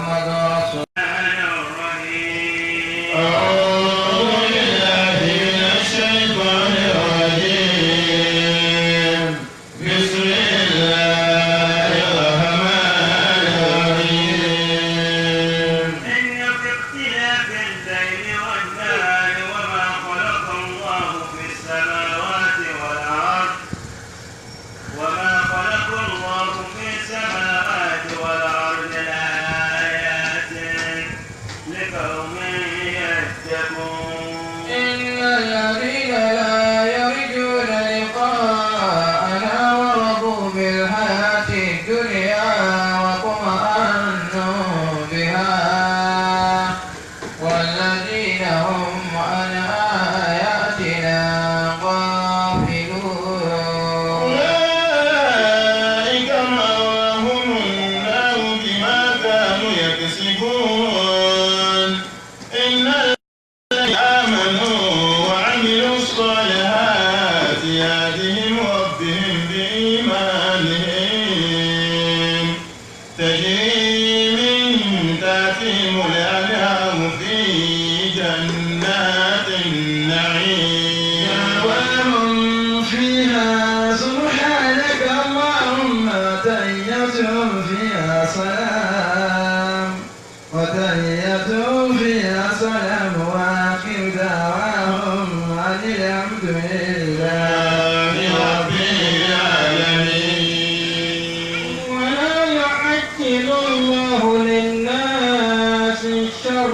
محمد رسول. أعوذ بالله من الشيطان الرجيم. بسم الله الرحمن الرحيم. إن في اختلاف الليل والنهار وما خلق الله في السماوات والأرض وما خلق الله في السماوات والأرض لآيات لقوم يتقون. إن الذين لا يرجون لقاءنا ورضوا بالحياة الدنيا واطمأنوا بها والذين هم عن آياتنا غافلون. أولئك مأواهم النار بما كانوا يكسبون. إن الذين آمنوا وعملوا الصالحات يهديهم ربهم بإيمانهم، تجري من تحتهم الأنهار في جنات النعيم. دعواهم فيها سبحانك اللهم وتحيتهم فيها سلام، وتحيتهم فيها سلام، وآخر دعواهم أن الحمد لله رب العالمين. ولا يعجل الله للناس الشر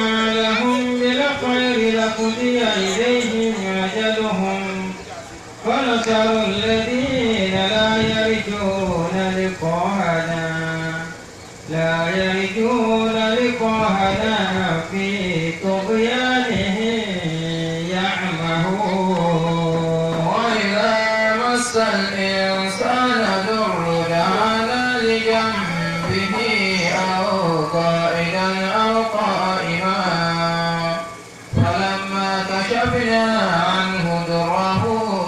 استعجالهم بالخير لقضي إليهم أجلهم، فنذر الذين لا يرجون لقاءنا في طغيانهم يعمهون. وإذا مس الإنسان ضر دعانا لجنبه أو قائدا أو قائما، فلما كشفنا عنه ضره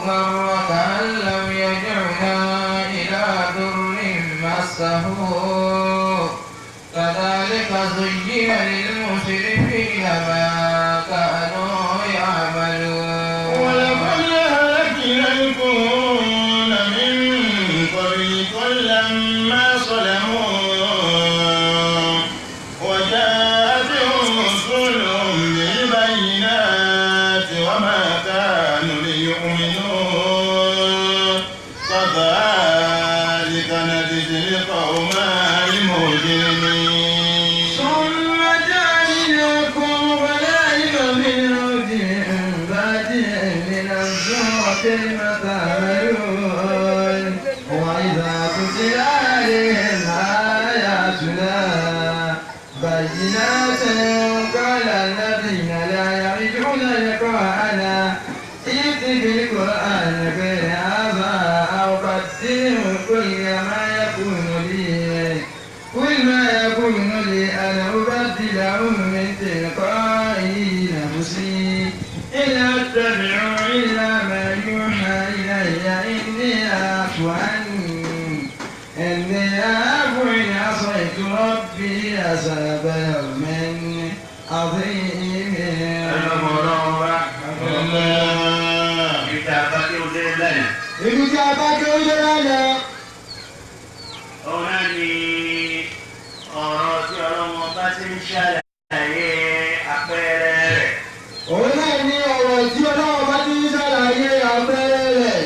مر كأن لم يدعنا إلى ضر مسه، كذلك زين للمسرفين ما كانوا يعملون. ولقد أهلكنا القرون من قبلكم لما ظلموا وجاءتهم رسلهم بالبينات وما كانوا ليؤمنوا، كذلك نجزي القوم المجرمين. ثم جعلناكم خلائف في الأرض من بعدهم لننظر كيف تعملون. وإذا تتلى عليهم آياتنا بينات قال الذين لا يرجون لقاءنا ائت بالقرآن غير هذا أو بدله، قل ما يكون لي أن أبدله من تلقاء نفسي، إن أتبع إلا ما يوحى إلي، إني أخاف إن عصيت ربي عذاب يوم عظيم. Ibi tá a bá kí ó dé lánàá. Ibi tí a bá kí ó dé lánàá. Òun náà ni ọ̀rọ̀ tí Ọlọ́run bá ti ń ṣàlàyé àpẹẹrẹ rẹ̀. Òun náà ni ọ̀rọ̀ tí Ọlọ́run bá ti ń ṣàlàyé àpẹẹrẹ rẹ̀.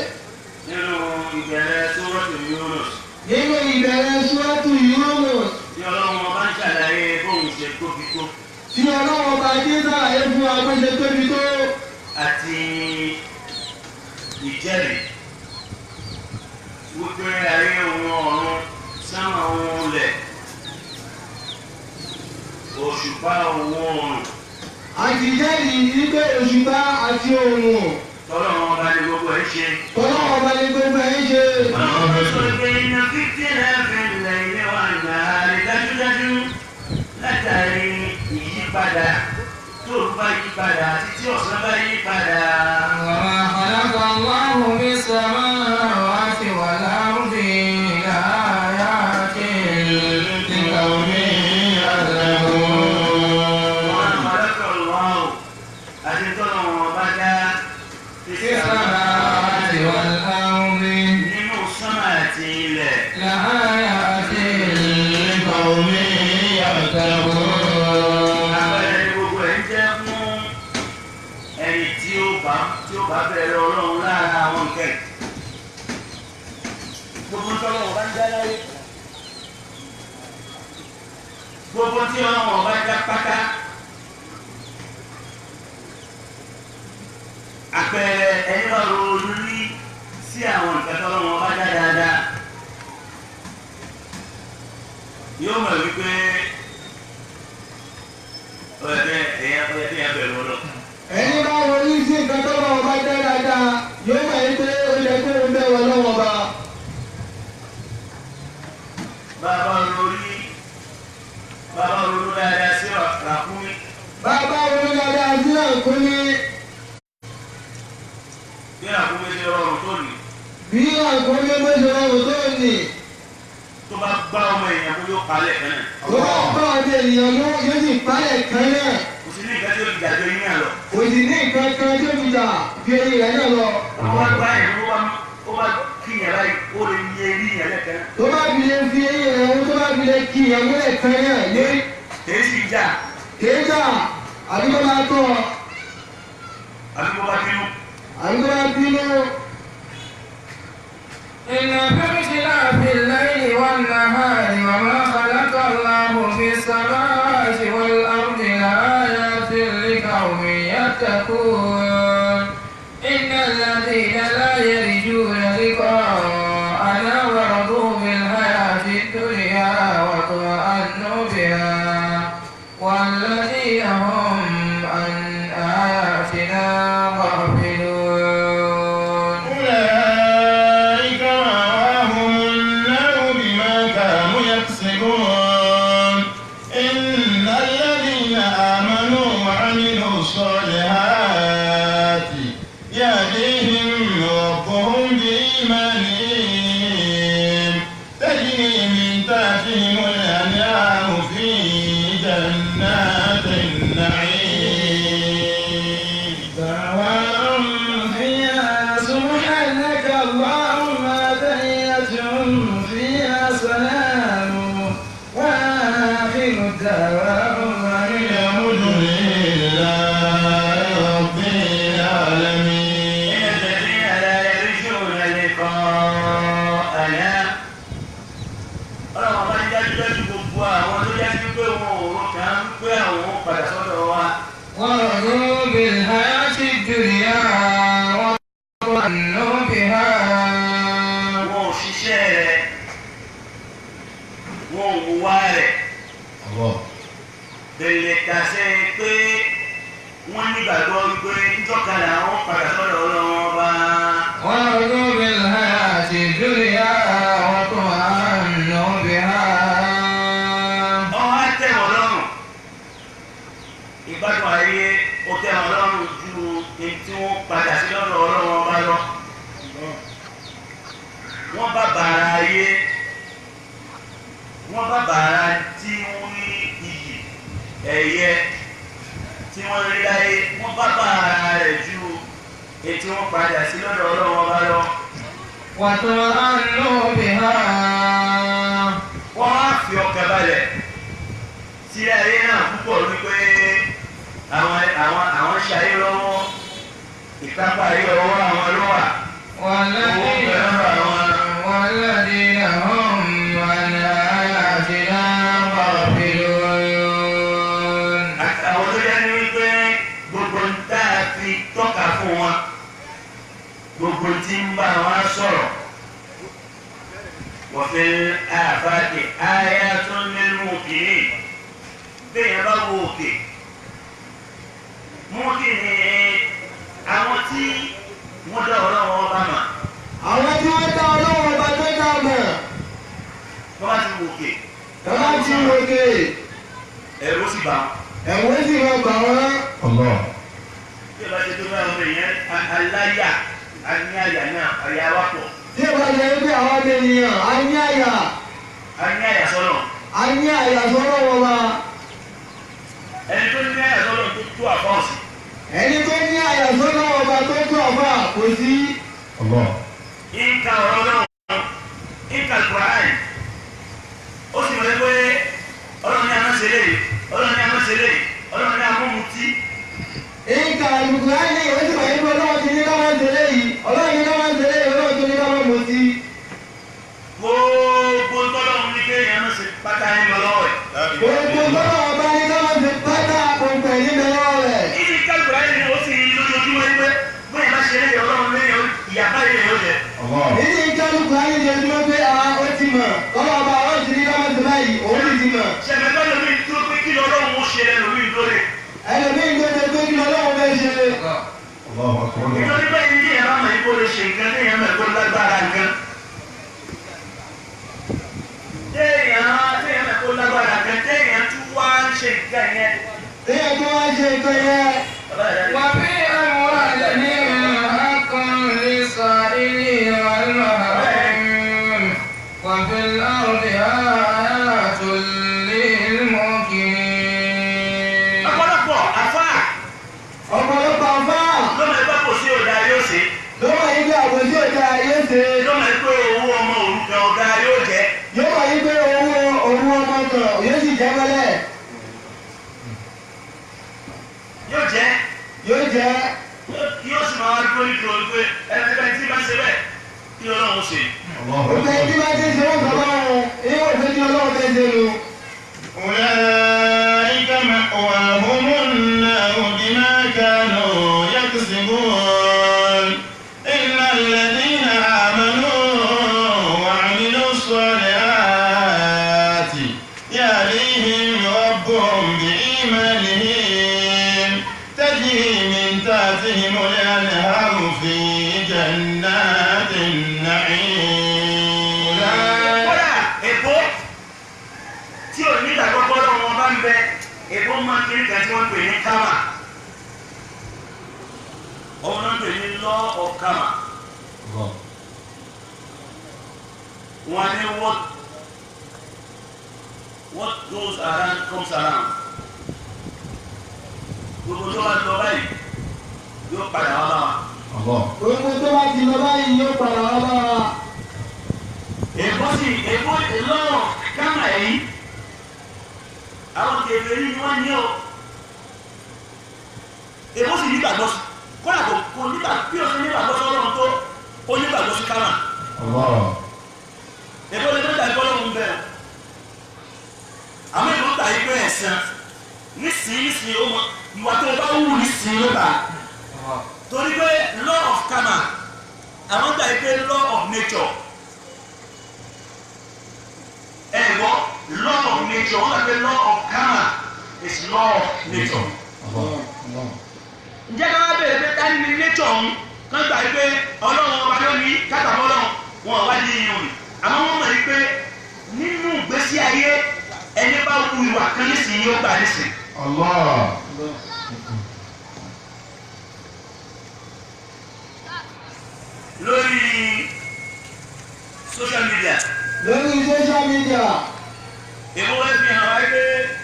Nínú ìbẹ̀rẹ̀ Súrọ́tù Yúnus. Nínú ìbẹ̀rẹ̀ Súrọ́tù Yúnus. Tí Ọlọ́run bá ń ṣàlàyé bóun ṣe tóbi tó. Tí Ọlọ́run bá ti ń ṣàlàyé fún wa bó ṣe tóbi tó. Àti ìjẹ́rìí wípé ayé òun ọ̀run, sánmà òun ilẹ̀, òṣùpá òun oòrùn. Àti ìjẹ́rìí wípé òṣùpá àti oòrùn. Tọ́lọ́run ọba ni gbogbo ẹ̀ ṣe. Tọ́lọ́run ọba ni gbogbo ẹ̀ ń ṣe. Ọlọ́run sọ pé iná fífi rẹ̀ lẹ̀ ilé wa nàá dájúdájú látàrí ìyípadà tó bá yípadà àti tí ọ̀sán bá yípadà. وما خلق الله في السماوات والأرض àti ilẹ̀. لآيات لقوم يتقون. Àpẹẹrẹ ni gbogbo ẹ̀ ń jẹ́ fún ẹni tí ó bá bẹ̀rẹ̀ Ọlọ́run lára àwọn nǹkan yìí. Gbogbo tí Ọlọ́run bá ń dá láyé. Gbogbo tí Ọlọ́run bá dá pátá. Àpẹẹrẹ ẹni bá ronú ní sí àwọn nǹkan tí Ọlọ́run bá dá dáadáa. Yóò mọ̀ wípé ọ̀yẹ̀kẹ́ ẹ̀yà ọ̀yẹ̀kẹ́ yà bẹ̀rù ọlọ́. Ẹni bá ronú sí nǹkan tó bá ọba jẹ́ dáadáa yóò mọ̀ yín pé ó yẹ kó ń bẹ̀rù Ọlọ́run Ọba. Bàbá lórí bàbá ronú dáadáa sí ràkúnmí. Bàbá ronú dáadáa sí àǹkúní. Bí ràkúnmí ṣe rọrùn tó nì. Bí àǹkúní bó ṣe rọrùn tó nì. Tó bá gbá ọmọ èèyàn kó yóò palẹ̀ kan náà. Tó bá gbá ọmọ ènìyàn mú yóò sì palẹ̀ kan náà. Kò sí ní nǹkan tí ó fi jàjọ yín náà lọ. Kò sì ní nǹkan kan tí ó fi jà fi eyín rẹ̀ náà lọ. Tó bá gbá yẹn ó bá kí yẹn báyìí ó lè yẹ eré yẹn lẹ́ẹ̀kan náà. Tó bá fi lè fi eyín rẹ̀ mú tó bá fi lè kí yẹn múlẹ̀ kan náà lé. Kèé sì jà. Kèé jà àbí tó bá tọ̀. Àbí tó bá bínú. Àbí tó bá bínú. إن في اختلاف الليل والنهار وما خلق الله في السماوات والأرض لآيات لقوم يتقون. إن الذين لا يرجون لقاءنا ورضوا بالحياة الدنيا واطمأنوا بها والذين هم عن آياتنا غافلون. أولئك مأواهم النار بما كانوا يكسبون. إن الذين آمنوا وعملوا الصالحات يهديهم ربهم بإيمانهم تجري من تحتهم الأنهار في جنات النعيم. دعواهم فيها سبحانك اللهم تحيتهم فيها سلام وآخر دعواهم أن الحمد لله رب العالمين. إن الذين لا يرجون لقاءنا. Ọlọ́run bá ní dájúdájú gbogbo àwọn tó já sí pé wọn ò rò kàn ń pé àwọn ó padà sọ́dọ̀ wa. ورضوا بالحياة الدنيا واطمأنوا بها. Wọn ò ṣiṣẹ́ rẹ̀, wọn ò wá rẹ̀. Bẹ̀rẹ̀ kàṣẹ pé wọ́n nígbàgbọ́ wípé nítọ́kadà àwọn padà sọ́dọ̀ Ọlọ́run ọba. ورضوا بالحياة الدنيا واطمأنوا بها. Ọwọ́ á tẹ̀ wọ́n lọ́rùn. Ìgbádùn ayé ó tẹ̀ wọ́n lọ́rùn ju èyí tí wọ́n padà sí lọ́dọ̀ Ọlọ́run ọba lọ. Wọ́n bá bàrà ayé, wọ́n bá bàrà tí wọ́n ní iyì ẹ̀yẹ tí wọ́n rí láyé, wọ́n bá bàrà rẹ̀ ju èyí tí wọ́n padà sí lọ́dọ̀ Ọlọ́run ọba lọ. واطمأنوا بها. Wọ́n á fi ọkàn balẹ̀ sí ayé náà púpọ̀ wípé àwọn ṣayé lọ́wọ́, ìkápá ayé ọwọ́ àwọn ló wà. والذين هم عن آياتنا غافلون. Àwọn tó yẹ ní wípé gbogbo ń tá a fi tọ́ka fún wọn, gbogbo tí ń bá wọn sọ̀rọ̀, wọ́n fi àfáàkì ayé tó nínú òkè bẹ́ẹ̀ bá wo òkè mú kí ni àwọn tí wọ́n dá Ọlọ́run ọba mà. Àwọn tí wọ́n dá Ọlọ́run ọba tó dá mọ̀. Wọ́n bá ti wo òkè. Wọ́n bá ti wo òkè. Ẹ̀rù sì bà wọ́n. Ẹ̀rù sì máa bà wọ́n. Bí ẹ bá ṣe tó bá ọmọ èèyàn aláyà á ní àyà náà, àyà wa pọ̀. Tí ẹ bá ṣe wípé àwọn ọmọ ènìyàn á ní àyà. A ní àyà sọ́nà. A ní àyà sọ́nà wọn wa. Ẹni tó ní àyà sọ́nà tó tó àfọ́ òsì. Ẹni tó ní àyà sọ́nà ọba tó tó àfọ́ kò sí. Ìka ọ̀rọ̀ náà Gbogbo tọ́lọ́run ní kéèyàn má ṣe pátá ń lọ lọ́wọ́ ẹ̀. Gbogbo tọ́lọ̀ ọba ní ká máa fi pátá gbogbo ẹ̀ níbẹ̀ lọ́wọ́ rẹ̀. Ìdí kálukú ayé ni ó sì ń lójoojúmọ́ ẹgbẹ́ bóyá bá ṣe lẹ́yìn ọlọ́run lẹ́yìn ìyàbá yẹn yóò jẹ. Nínú ìkálukú ayé ni ojúmọ́ pé a ó ti mọ̀. Tọ́lọ̀ ọba ó ti ní ká máa ṣe báyìí, òun sì ti mọ̀. Ṣẹ̀fẹ̀ lómi dúró pé kí lọ́lọ́run ó ṣe lẹ́nu mi lórí. Ẹlòmíín tó ṣe pé kí lọ́lọ́run fẹ́ ṣe. Nítorí bẹ́ẹ̀ ni ìyá bá mọ̀ ikú lè ṣe nǹkan ní ìyá mọ̀ ikú lágbára nǹkan. Téèyàn téèyàn mọ̀ ikú lágbára nǹkan téèyàn tún wá ń ṣe nǹkan yẹn. Téèyàn tó wá ṣe nǹkan yẹn. وفي أموالهم حق للسائل والمحروم وفي الأرض آيات للموقنين. Ọ̀pọ̀lọpọ̀ àfáà Ọ̀pọ̀lọpọ̀ àfáà lọ́mọ ẹgbẹ́ kò sí ọ̀dà yóò ṣe. ló mọ̀ yí pé àbòsí òde ayé ṣe. Lọ́mọ ẹgbẹ́ owó ọmọ òrukàn ọ̀gá yóò jẹ́. Yóò mọ̀ yí pé owó owó ọmọ kan yóò sì jẹ́ mọ́lẹ̀. Yóò jẹ́. Yóò jẹ́. Yóò sì máa dúró nítorí pé ẹgbẹ́ tí bá ṣe bẹ́ẹ̀ kí Ọlọ́run ṣe. Òfin tí bá ti ṣe wọ́n sọ lọ́run, yóò fẹ́ kí Ọlọ́run fẹ́ ṣe nu. أولئك مأواهم النار بما كانوا يكسبون إلا الذين آمنوا وعملوا الصالحات يهديهم ربهم بإيمانهم تجري من تحتهم الأنهار في جنات النعيم. Kódà èbó tí ò ní ìgbàgbọ́ bọ́lá wọn bá ń bẹ èbó máa ń kiri kan tí wọ́n ń pè ní karma. Òun náà ń pè ní law of karma. Wọ́n ní what goes around comes around. Gbogbo tó bá lọ báyìí yóò padà wá bá wa. Gbogbo tó bá ti lọ báyìí yóò padà wá bá wa. Èbó sì èbó law of karma yìí àwọn kèfèrí ni wọ́n ní o. Èbó sì nígbàgbọ́ sí kódà kò kò nígbà bí o ṣe nígbàgbọ́ sí Ọlọ́run tó ó nígbàgbọ́ sí karma. Èbó lè tó dàgbọ́ Ọlọ́run bẹ́ẹ̀ àmọ́ èbó gbà yí pé ẹ̀san nísìnyí nísìnyí ó mọ ìwà tó o bá wù nísìnyí ló bá torí pé law of karma àwọn gbà yí pé law of nature ẹ gbọ́ law of nature wọ́n gbà pé law of karma is law of nature. Ǹjẹ́ ká wá bèèrè pé ta ni nature ọ̀hún kán gbà yí pé Ọlọ́run ọba ló ní kátàkọ́ Ọlọ́run wọn ò wá ní iyùn rìn àmọ́ wọ́n mọ̀ yí pé nínú ìgbésí ayé ẹni bá wu ìwà kan nísìnyí ó gbà nísìnyí. Lórí social media Lórí social media, èmo wẹ́ fi hàn wáyé pé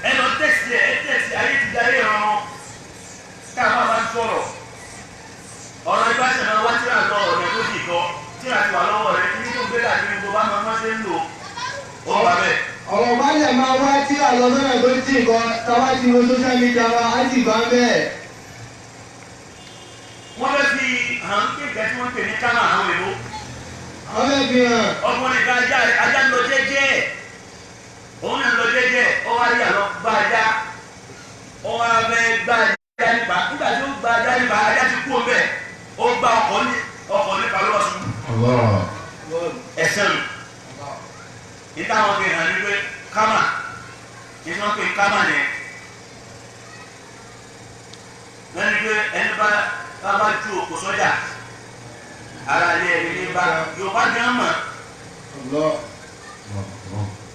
ẹ lọ tẹ̀sí ẹ tẹ̀sí ayé ti darí ọ̀run tá a bá bá ń sọ̀rọ̀ ọ̀rọ̀ ìgbà ṣẹ̀dá wá tíra lọ ọ̀nà tó dì kọ́ tíra ti wà lọ́wọ́ rẹ kí ní tó gbé káàkiri tó bá máa ṣe ń lò ó wà bẹ́ẹ̀. ọ̀rọ̀ bá lè máa wá tí àlọ́ sọ́nà tó ti nǹkan táwa ti wo social media wa á sì bá bẹ́ẹ̀. Wọ́n fẹ́ fi hàn pé nǹkan tí wọ́n ń pè ní kámà àwọn èèbó Wọ́n fẹ́ fi hàn. ọkùnrin kan ajá ajá ń lọ jẹ́jẹ́ òun náà ń lọ jẹ́jẹ́ ó wá rí àlọ́ bá ajá ó wá fẹ́ gbá ajá nípa nígbà tí ó gba ajá nípa ajá ti kú ọbẹ̀ ó gba ọkọ̀ ní ọkọ̀ nípa lọ́wọ́ sùn ẹ̀sẹ̀ nù níta wọn fi hàn ní pé kámà ní wọ́n pè kámà yẹn lẹ́nu pé ẹni bá bá bá ju òkú sọ́jà ara ilé ẹni ní bá Yorùbá gan mọ̀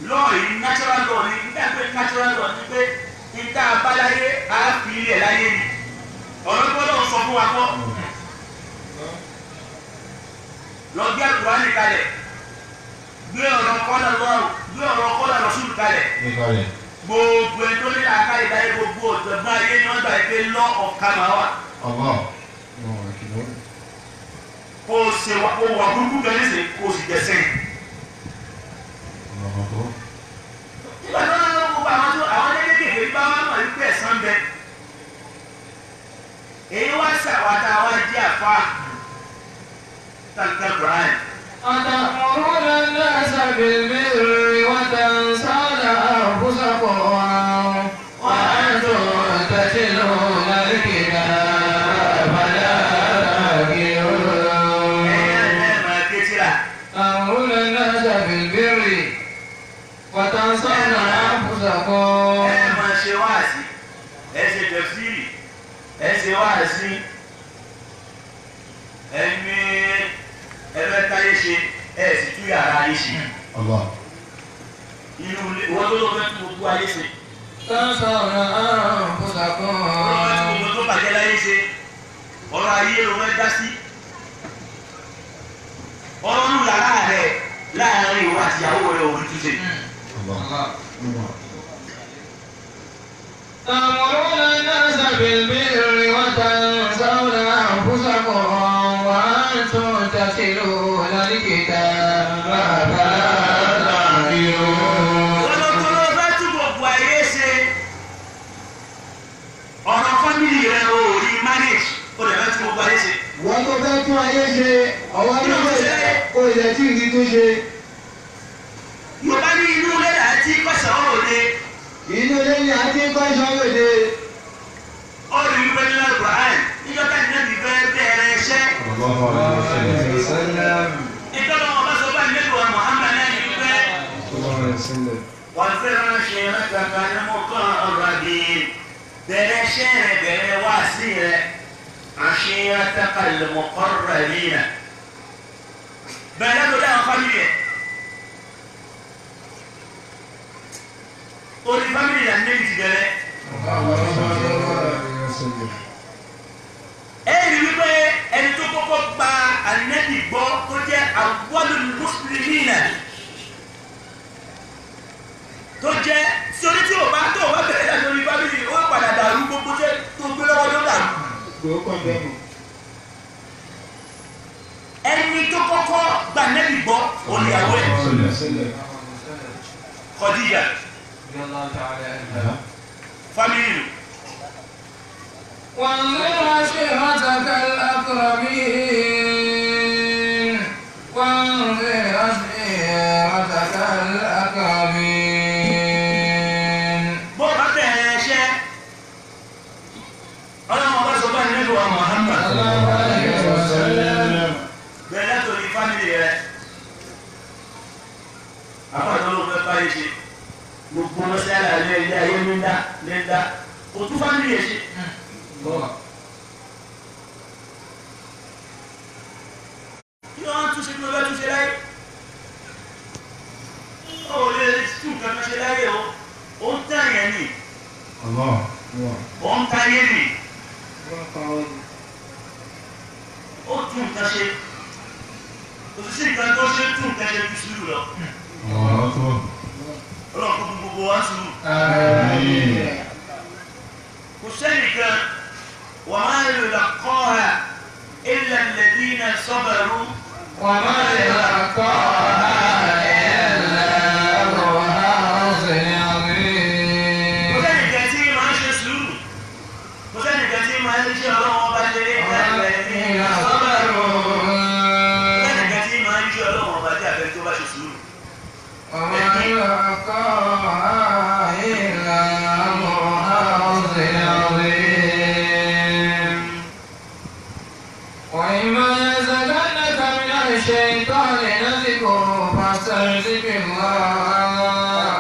lọ́ọ̀ yìí natural law ni nígbà pé natural law ni pé níta abáláyé á fi ilẹ̀ láyé ni ọ̀rọ̀ gbọ́dọ̀ sọ fún wa kọ́ lọ gbé Àlùkùránì kalẹ̀ gbé ọ̀rọ̀ kọ́lá lọ́rùn gbé ọ̀rọ̀ kọ́lá lọ́sùn kalẹ̀ gbogbo ẹni tó ní àkàlẹ̀ láyé gbogbo ọ̀jọ̀gbọ́n ayé ni wọ́n gbà pé law of karma wà kó o ṣe wà kó o wà burúkú gan nísìnyí kó o sì jẹ sẹ́yìn. Nígbà tó ń lọ gbogbo àwọn tó àwọn ẹlẹ́gẹ̀dẹ̀ bá wà mọ̀ wípé ẹ̀san bẹ. Èyí wá ṣàwádà wá jẹ́ àfa tàǹtà Quran. أتأمرون الناس بالبر وتنسون أنفسكم وأنتم تتلون الكتاب أفلا تعقلون. Ẹ̀yin ẹ̀ máa ké tíra. تأمرون الناس بالبر وتنسون أنفسكم. Ẹ máa ṣe wáàsí, ẹ ṣe tẹ̀fsíìrì, ẹ ṣe wáàsí, ẹ ní ẹ fẹ́ táyé ṣe, ẹ sì tú yàrá ayé ṣe. Inú ilé wọ́n tó ló fẹ́ tún gbogbo ayé ṣe. تنسون أنفسكم. Wọ́n fẹ́ tún gbogbo tó bàjẹ́ láyé ṣe. Ọ̀rọ̀ ayé ló fẹ́ dá sí. Ọ̀rọ̀ nù yàrá rẹ̀ láàárín ìwọ àti ìyàwó rẹ̀ òun túnṣe. تأمرون الناس بالبر وتنسون أنفسكم وأنتم تتلون الكتاب أفلا تعقلون. Wọ́n ló tó ló fẹ́ tún gbogbo ayé ṣe. Ọ̀rọ̀ fámìlì rẹ̀ ò rí manage, ó lè fẹ́ tún gbogbo ayé ṣe. Wọ́n tó fẹ́ tún ayé ṣe, ọwọ́ Kí ló nígbà ń ṣe? kò ilẹ̀ tí ìdí tún ṣe. Yorùbá ní inú ilé àti kọ̀sẹ̀ ọ̀rọ̀ òde. Inú ilé ni a ti ń kọ́ iṣan lóde. Ó rí wípé nínú Al-Qur'an, níjọ́ tá ìnáwó fẹ́ bẹ̀rẹ̀ iṣẹ́. Ìjọba wọn bá sọ bá nílùú wa Muhammad náà ní wípé wọ́n fẹ́ràn ṣe rákàkà ní mo kọ́ ọ̀rọ̀ àbí bẹ̀rẹ̀ iṣẹ́ rẹ̀ bẹ̀rẹ̀ wáàsí rẹ̀ àṣeyàtàkà al-muqarrabina. Bẹ̀rẹ̀ lórí àwọn fámìlì ẹ̀. Orí fámìlì rẹ̀ ní ti bẹ̀rẹ̀. Ẹ rí wípé ẹni tó kọ́kọ́ gba Ànábì gbọ́ tó jẹ́ awwalul muslimina tó jẹ́ sórí tí o bá tó o bá bẹ̀rẹ̀ láti orí fámìlì ó padà dàrú gbogbo tẹ́ tó gbé lọ́wọ́ ló dàrú. Ẹni tó kọ́kọ́ gba Ànábì gbọ́ olùyàwó ẹ̀ Khadija fámìlì nù. وانذر عشيرتك الأقربين وانذر عشيرتك الأقربين. Bó o bá bẹ̀rẹ̀ ẹṣẹ́ ọlọ́run ọba sọ fún Ànábì wa Muhammad bẹ̀rẹ̀ látòrí fámìlì rẹ̀ àpàtàn ló fẹ́ báyìí ṣe gbogbo mọ́sálà ilé ilé ayé ní ńlá ní ńlá kò tún fámìlì rẹ̀ ṣe. Kí wọ́n tún ṣe kí wọ́n bá tún ṣe láyé ó lè tún nǹkan kan ṣe láyé o ó ń tàn yẹn nì ó ń tayé nì ó tún nǹkan ṣe kò sí nǹkan tó ṣe tún nǹkan ṣe ju sùúrù lọ. Ọlọ́run kó fún gbogbo wa sùúrù. Kò sẹ́nìkan wa ma yulaqaha illa alladhina sabaru. وما يلقاها إلا ذو حظ Kò عظيم. sẹ́nìkan tí máa ń ṣe sùúrù. Kò sẹ́nìkan tí máa ń ṣe ọlọ́run ọba ṣe illa alladhina sabaru. Kò sẹ́nìkan tí máa ń ṣe ọlọ́run ọba jẹ́ àfẹ́ tó bá ṣe sùúrù. وما يلقاها إلا ذو حظ عظيم. وإما ينزغنك من الشيطان نزغ فاستعذ بالله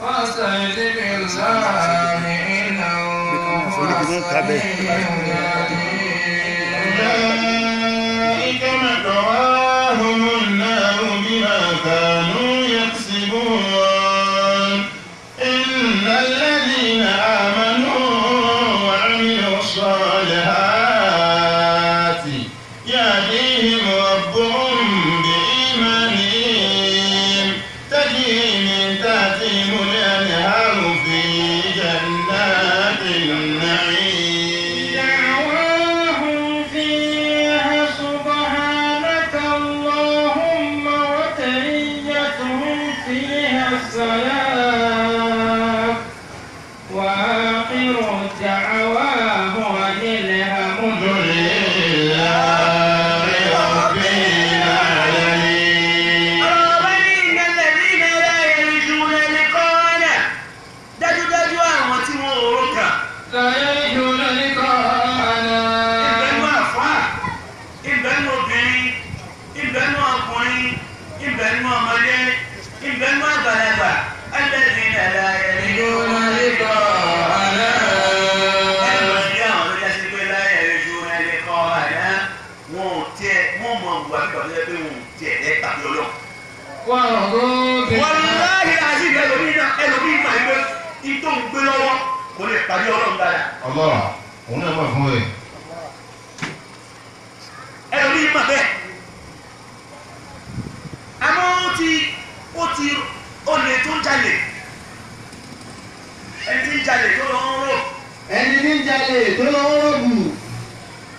فاستعذ بالله إنه هو السميع العليم. أولئك مأواهم النار بما كانوا يكسبون. إن الذين آمنوا وعملوا الصالحات يهديهم ربهم بإيمانهم تجري من تحتهم الأنهار في جنات النعيم. دعواهم فيها سبحانك اللهم وتحيتهم فيها السلام وآخر دعواهم أن الحمد لله رب العالمين. Ọlọ́run ọba ní innal المغضوب Wàláhì azeez ẹlòmíì náà ẹlòmíì máa ń gbé ìtò ń gbé lọ́wọ́ kò lè pàdé Ọlọ́run dáadáa. Allah òun náà mọ̀ fún rẹ̀. Ẹlòmíì mà bẹ́ẹ̀. Àmọ́ ó ti olè tó ń jalè, ẹni tí ń jalè tó lọ ń rò. Ẹni ní ń jalè tó lọ ń rọ̀bù.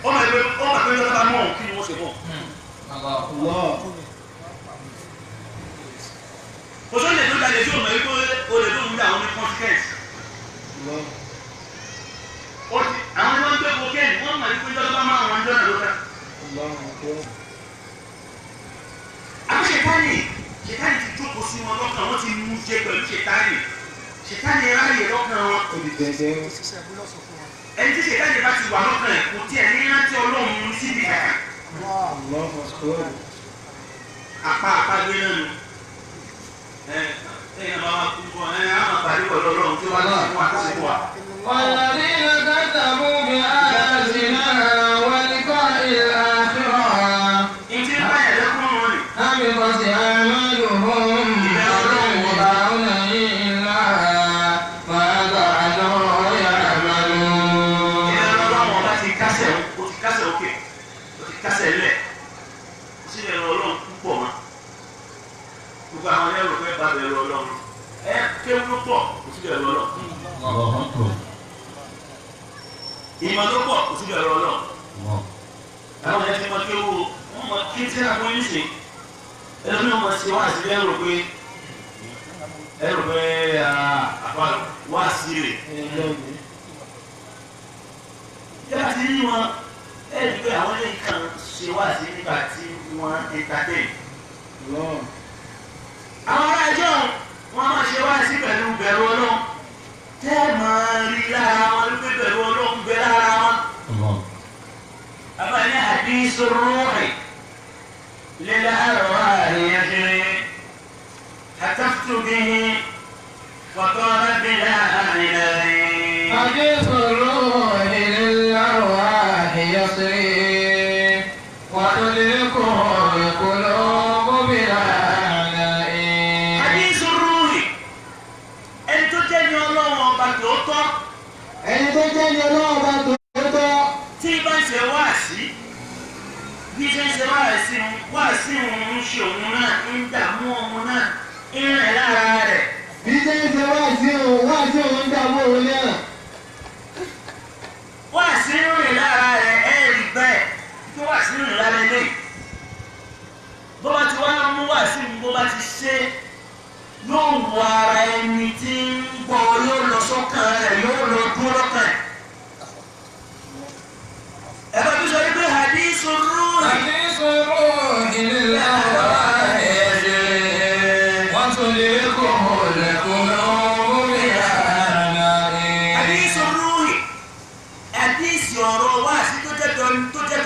Ó mà pé lọ́dọ̀ bá mọ̀ òun, kí ni wọ́n ṣe mọ̀. Allah. Allah. Kò sóòlè tó jalè tí ò mọ̀ wípé olè tó ń jà àwọn ní consequence. Allah. Ó ti àwọn tí wọ́n ń gbé cocaine, wọ́n mọ̀ wípé lọ́dọ̀ bá mọ̀ àwọn ọjọ́ náà ló fẹ́. Allah. Àbí ṣètánì ti jókòó sí wọn lọ́kàn, wọ́n ti mú jẹ pẹ̀lú ṣètánì, ṣètánì ráyè lọ́kàn wọn. Ó di dẹ̀dẹ̀. Ẹni tí ṣètánì bá ti wà lọ́kàn ẹ̀, kò tiẹ̀ ní rántí Ọlọ́run síbi kàkà. Allah akbar. Apá apá gbé náà nù. Ẹ ẹ yẹn bá wa kú bọ ẹ á máa pàdé pẹ̀lú Ọlọ́run tí wọ́n á ti fún wa tó ṣe fún wa. والذين كذبوا بآياتنا ولقاء الآخرة Ìtì ń báyà lẹ́kùn wọn ni. حبطت أعمالهم فلا يدعون إلا ما كانوا يعملون. Ìyẹn Ọlọ́run ọba ti kásẹ̀, ó ti kásẹ̀ òkè, ó ti kásẹ̀ lẹ̀, ó sì lè rọ Ọlọ́run púpọ̀ mọ́. Gbogbo àwọn ẹlẹ́rù fẹ́ bá bẹ̀rù Ọlọ́run. Ẹ kéwú ló pọ̀, kò sí bẹ̀rù Ọlọ́run. Allahu akbar. Ìmọ̀ ló pọ̀, kò sí bẹ̀rù Ọlọ́run. Allah. Àwọn ẹ̀ ti mọ kéwú o, wọ́n mọ kí tí a fún yín sìn. Ẹlòmíràn mọ̀ sí wá sí ẹrù pé àfa wá sí rè. Yálà ti rí wọn, ẹ rí pé àwọn eléyìí kan ṣe wá sí nígbà tí wọ́n entertain. Allah. Àwọn ará ẹjọ́ wọn máa ṣe wá sí pẹ̀lú bẹ̀rù Ọlọ́run. Tẹ́ ẹ máa rí lára wọn wípé bẹ̀rù Ọlọ́run bẹ lára wọn. Allah. Àbá ní hadisu ruhi lil arwahi yajri hataftu bihi wa qala bila عناء. حديث الروح للأرواح يسري وتدركه القلوب بلا عناء. Hadisu ruhi, ẹni tó jẹ́ ní Ọlọ́run ọba tòótọ́, Ẹni tó jẹ́ ní Ọlọ́run bá tòótọ́. Tí bá ń ṣe wáàsí, bí ṣe ń ṣe wáàsí ń wáàsí ń ṣe òun náà, ń dààmú òun náà, ń rìn lára rẹ̀. Bí ṣe ń ṣe wáàsí òun, wáàsí òun ń dààmú òun náà. Wáàsí ń rìn lára rẹ̀, ẹ rí bẹ́ẹ̀ kí wáàsí ń rìn lára ilé. Bó bá ti wá mú wáàsí ń, bó bá ti ṣe, yóò wọ ara ẹni tí ń gbọ́, yóò lọ sọ́kàn rẹ̀, yóò lọ dúró lọ́kàn ẹ̀. Ẹ bá tún sọ wípé hadisu ruhi. حديث الروح للأرواح يجري وتدركه القلوب بلا عناء. Hadisu ruhi, hadisi ọ̀rọ̀ wáàsí tó jẹ́ tọ́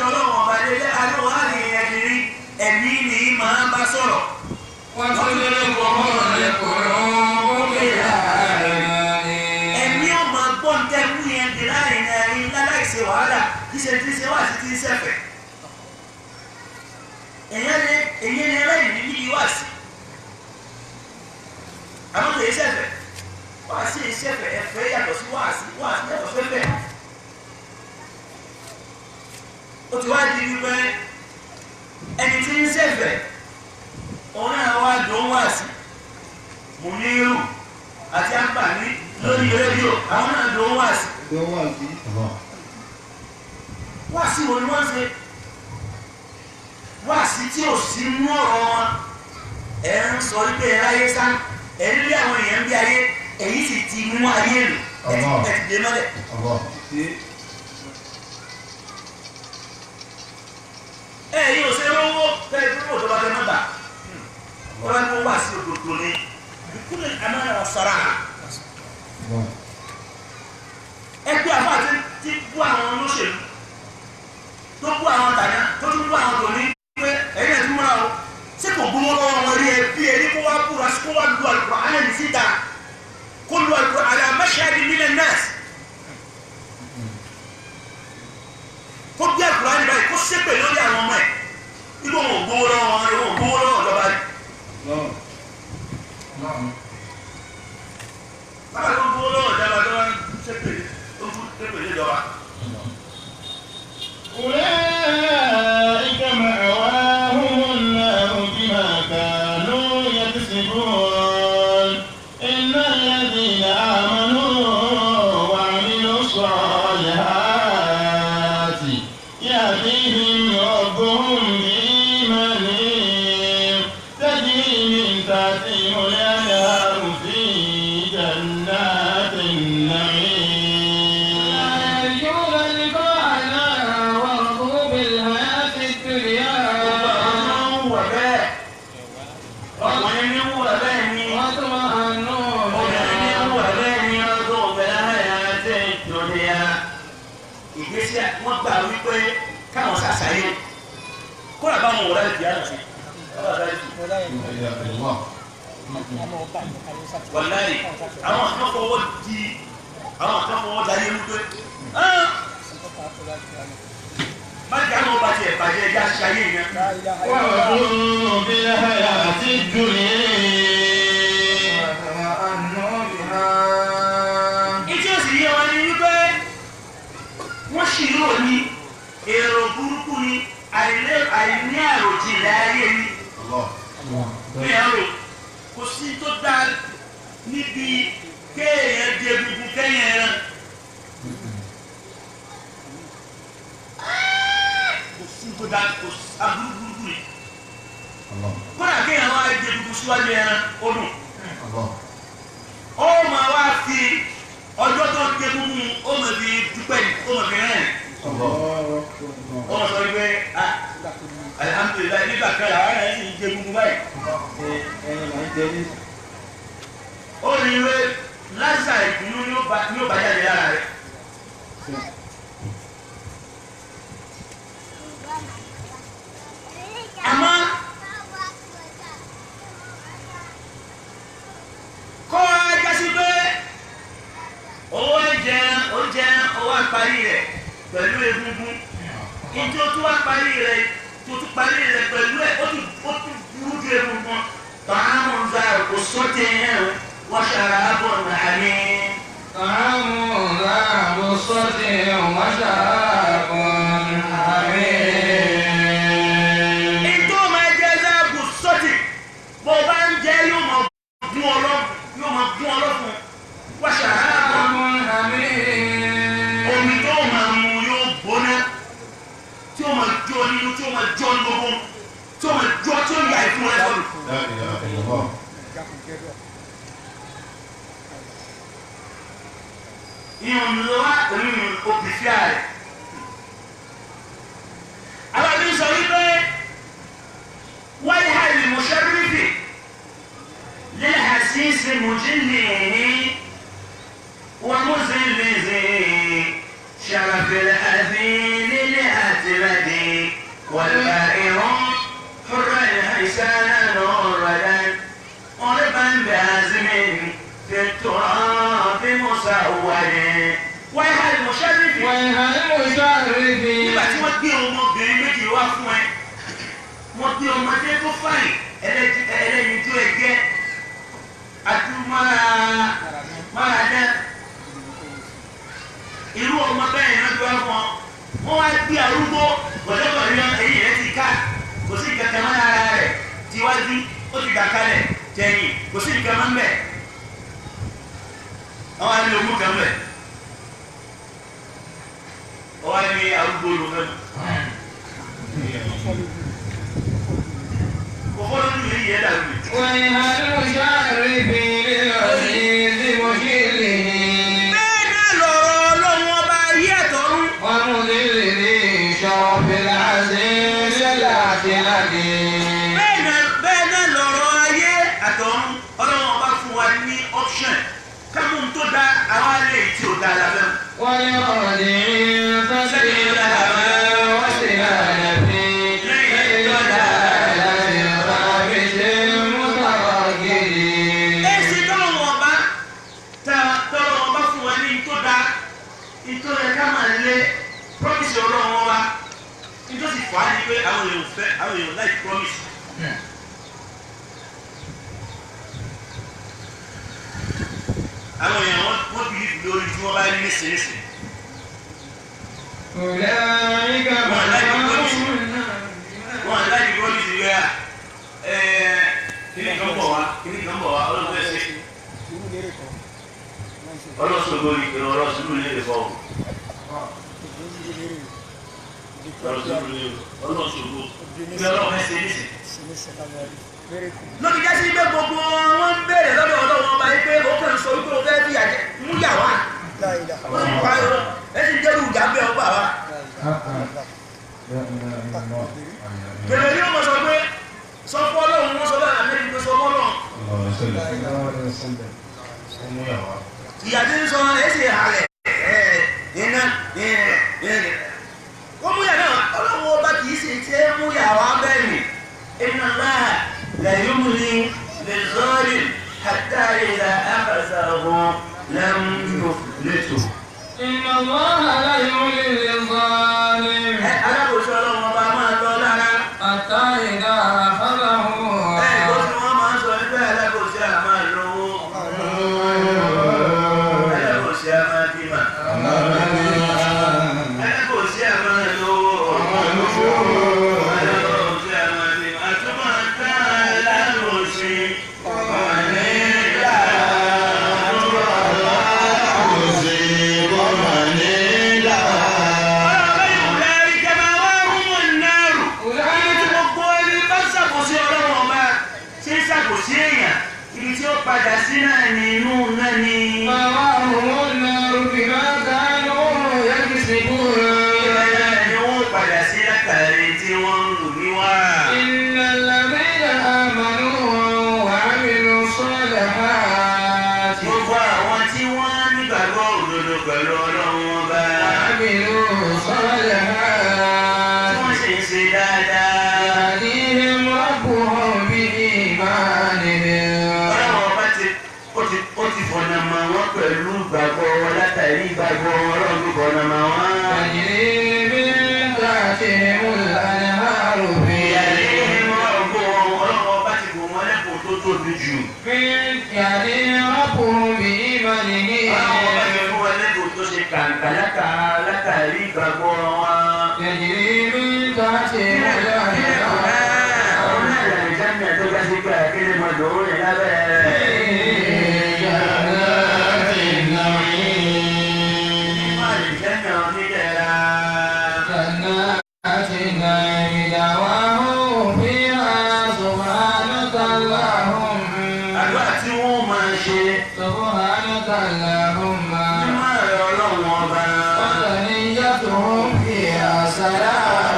Ọlọ́run ọba lélẹ́ alóhàrí ẹ̀dìrí, ẹ̀mí ni máa bá sọ̀rọ̀. وتدركه القلوب بلا عناء. Ẹ̀mí ọmọ gbọ́n tẹ́ mú yẹn di láàrin ẹ̀rín láláìṣe wàhálà, kí ṣe tí ń ṣe wáàsí tí ń ṣẹ̀fẹ̀. Èyàn lè rẹ́yìn ní níbi wáàsí. Àmọ́ kò yẹ ṣẹ̀fẹ̀. Wáàsí yìí ṣẹ̀fẹ̀, ẹ̀fẹ̀ yàtọ̀ sí wáàsí, wáàsí yàtọ̀ sẹ́fẹ̀. Ó ti wá di wípé ẹni tí ń ṣẹ̀fẹ̀, òun náà wá dùn wáàsí. Mùnírù àti Àǹbàní lórí rédíò, àwọn náà dùn wáàsí. Tó wáàsí. Allah. Wáàsí wo ni wọ́n ṣe? Wáàsí tí ò sí mú ọ̀rọ̀ wọn. Ẹ̀ ń sọ wípé ẹ ráyé sá, ẹ̀ ń lé àwọn èèyàn bí ayé, èyí sì ti mú ayé lò, ẹ ti dé mọ́lẹ̀. Allah. Sí. Ẹ yìí ò ṣe rówó fẹ́ẹ́ dúró tó bá fẹ́ má bà. Wọ́n bá ní wọ́n wáàsí òdòdó ni. Bíkúlẹ̀ àmàlà sọ̀rọ̀. Allah. Ẹgbẹ́ àbá tí bú àwọn olóṣèlú, tó bú àwọn tàná, tó tún bú àwọn tòní, pé ẹ̀yin ẹ̀ tún múra o, ṣé kò gbowó lọ́wọ́ wọn rí? Ẹ bí ẹni kó wá búra, kó wá lu Al-Qur'an síta, kó lu Al-Qur'an ala mashhadi minan nas, kó bí Al-Qur'an báyìí, kó ṣépè lórí àwọn ọmọ ẹ̀, ibi wọn ò gbowó lọ́wọ́ wọn, wọn ò gbowó lọ́wọ́ ìjọba rí. Allah. Bàbá tó ń gbowó lọ́wọ́ ìjọba tó wá ń ṣépè ìjọba. أولئك مأواهم النار بما كانوا يكسبون إن الذين آمنوا وعملوا الصالحات يهديهم ربهم بإيمانهم تجري من تحتهم الأنهار في جنات النعيم. يرجون لقاءنا ورضوا بالحياة الدنيا. Ọkùnrin ní wúwa bẹ́ẹ̀ ni. واطمأنوا Obìnrin ní wúwa bẹ́ẹ̀ ni ọdún òbẹ̀rẹ̀ àti ìdúnyà. Ìgbésí wọ́n gbà wípé káwọn ṣàṣàyè. Kódà báwọn wò láti fìyà sí. Wàláyé, àwọn kan fọwọ́ di àwọn kan fọwọ́ darí wípé. Má jẹ́ àwọn ọba tiẹ̀ bàjẹ́ ẹja ṣayé yẹn. ورضوا بالحياة الدنيا. Ìtí òsì yé wa ni wípé wọ́n sì rò ní èrò burúkú ni àìní àròjinlẹ̀ ayé ni. Ní ẹ̀rọ kò sí tó dáa níbi kéèyàn di egungun kẹ́yìn ẹran. Kò sí tó dáa kò sí aburú burúkú ni. Kódà kéèyàn wá di egungun síwájú ẹran ó dùn. Ó máa wá fi ọjọ́ tó ń dé egungun ó máa fi dúpẹ́ ní ó máa fi rẹ́rìn. Ó máa sọ wípé ah alihamudulilayi nígbà kan làwọn ará yẹn sì ń jẹ egungun báyìí. Ó ní wé lásà ìdùnnú ni ó bá jáde lára rẹ̀. Àmọ́ kọ́ ajásí pé owó jẹun ó jẹun ó wá parí rẹ̀ pẹ̀lú egungun ìjọ tó wá parí rẹ̀ tó tún parí rẹ̀ pẹ̀lú ẹ̀ ó tún burú ju egungun tààmù ń za kò sọ́tẹ̀ ẹ̀ wọ́n ṣàrà bọ̀ nàní. طعام ذا غصة وشراب حميم. Ìjọ máa jẹ záàbù sọ́tì bó o bá ń jẹ yóò máa gún ọ lọ yóò máa gún ọ lọ́fun wọ́n ṣàrà bọ̀. طعام حميم. Omi tó máa mu yóò gbóná tí ó máa jó nínú tí ó máa jó ní gbogbo tí ó máa jó tí ó yà ìfún rẹ sọnù. Ìhùn lọ́wọ́ òun òbí fíà rẹ̀. Àwọn àbí sọ wípé wáyé hàlì mùsàlùmí lílhàsísì mùjìnnìhì wà mùsìlìzì ṣàràfìlẹ̀ àfi lílẹ̀ àtìlẹ́dì wàlúwàìrún حرا حسانا نوردا قربا بعزم في التراب مسود ويح المشرف ويح المشرف. Nígbà tí wọ́n gbé ọmọbìnrin méjì wá fún ẹ wọ́n gbé ọmọdé tó fàyìn ẹlẹ́yinjú ẹgẹ́ adúmára dá irú ọmọ bẹ́ẹ̀ náà gbé wá fún ọ wọ́n wá gbé arúgbó gbọ̀dọ̀gbọ̀dọ̀ eyín rẹ̀ ti ká kò sí nǹkan kan mọ́ ara rẹ̀ tiwájú ó ti gbà kalẹ̀ tẹ̀yìn kò sí nǹkan mọ́ mbẹ̀ wọ́n wá ní ogún kan mbẹ̀ wọ́n wá ní arúgbó ló fẹ́ mọ̀. Kò fọ́ lójú yìí yẹn dàrú mi. ويح المشرف للعزيز مجله. Bẹ́ẹ̀ náà lọ̀rọ̀ Ọlọ́run ọba ayé àtọ̀run. ومذل ذي شرف العزيز العتلة. Bẹ́ẹ̀ náà lọ̀rọ̀ ayé àtọ̀run. Ọlọ́run ọba fún wa ní option kámú tó dá àwa lè tí ò dá la fẹ́. ولرجع فسيل وسهل في ضلالة رابط مترجل. Èsì tọ́lọ́run ọba tọ́lọ́run ọba fún wa ní tó dá ìtò rẹ̀ ká máa lé promise Ọlọ́run ọba. Nítòsí fà á ní pé àwọn èèyàn fẹ́ àwọn èèyàn láì promise. Àwọn èèyàn wọ́n bí lórí tí wọ́n bá rí nísinsìnyí. Wọ́n láti promise ìwé à kíní kan bọ̀ wá kíní kan bọ̀ wá ọlọ́run fẹ́ ṣe. Ọlọ́sọ̀gbọ́n ìpinnu ọlọ́sùn lè fọ́ ọlọ́sọ̀gbọ́n bí ọlọ́run fẹ́ ṣe nísìnyí. Lóbi jásí pé gbogbo wọn ń béèrè lọ́dọ̀ ọlọ́run ọba yìí pé ó kàn sọ wípé ó fẹ́ fi àjẹ mú yà wá. Ó sì pa ẹ sì jẹ́rù ìjà bẹ́ẹ̀ ọgbà wa. Bèrè yóò mọ̀ sọ pé sọ fún ọlọ́run wọ́n sọ bẹ́ẹ̀ àmì pé sọ fún ọlọ́run. Ìyá tí ń sọ ẹ sì halẹ̀ ẹ iná wọ́n mú yà náà ọlọ́run ọba kì í sì ṣe é mú yà wá bẹ́ẹ̀ ni. Inna Allah la yumli liz-zalim hatta idha akhadhahu lam yuflithu. Inna Allah la yumli liz-zalim. Alákòóso ọlọ́run ọba máa lọ lára. Hatta idha akhadhahu. Ẹ ìgbọ́ tí wọ́n máa ń sọ nípa alákòóso à máa lówó. Alákòóso à máa bímọ. Alákòóso à máa lówó. Alákòóso à máa bímọ. Àtúmọ̀ tá alákòóso ọ̀nẹ́dà Ibi tí ó padà sí náà ni inú náà ni. مأواهم النار بما كانوا يكسبون. Ibẹ̀ náà ni wọ́n padà sí látàrí tí wọ́n ń wù níwà. إن الذين آمنوا وعملوا الصالحات Gbogbo àwọn tí wọ́n nígbàgbọ́ òdodo pẹ̀lú Ọlọ́run ọba. وعملوا Tí الصالحات wọ́n sì ń ṣe dáadáa. يهديهم ربهم بإيمانهم. Ọlọ́run ọba ti ó ti fọ̀nà mọ̀ wọ́n pẹ̀lú ìgbàgbọ́ wọn látàrí ìgbàgbọ́ wọn Ọlọ́run ló fọ̀nà mọ̀ wọ́n. تجري من تحتهم الأنهار في Ìyàlẹ́ ọgbọ́n Ọlọ́run ọba ti bò wọ́n lẹ́kùn tó tóbi jù. يهديهم ربهم بإيمانهم. Ọlọ́run ọba ti fún wọn lẹ́kùn tó ṣe kàǹkà látàrí ìgbàgbọ́ wọn. تجري من تحتهم الأنهار في جنات النعيم. جنات النعيم دعواهم فيها سبحانك اللهم. سبحانك اللهم. وتحيتهم فيها سلام.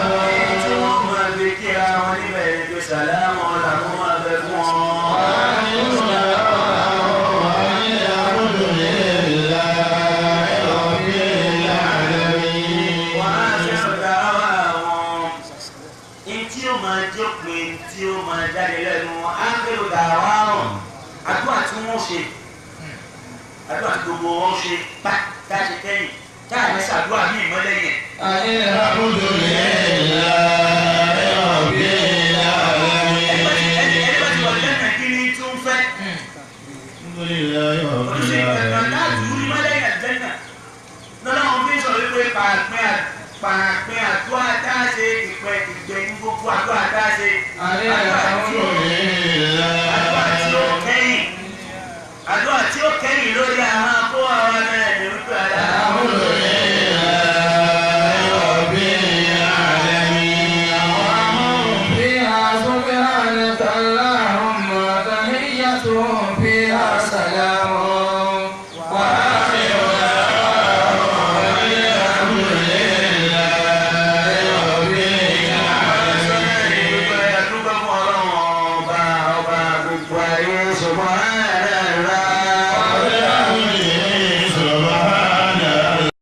Tí ó máa jópin tí ó máa jáde lẹ́nu ángẹ́lù dàwa hàn àdúrà tí wọ́n ṣe àdúrà tí gbogbo wọn ṣe bá tá a ṣe kẹ́yìn tá a ní sàdúrà ní ìmọ́lẹ́yìn. Ẹni bá ti wà lẹ́nu kí ni tó ń fẹ́ ojúṣe ìkẹ̀kẹ̀ láti rí mọ́lẹ́yìn àjẹ́nà lọ́nà wọn fi ń sọ̀rọ̀ wípé pàápín àdúrà tá a ṣe ìpẹ́ ìgbẹ̀yìn gbogbo àdúrà tá a ṣe àdúrà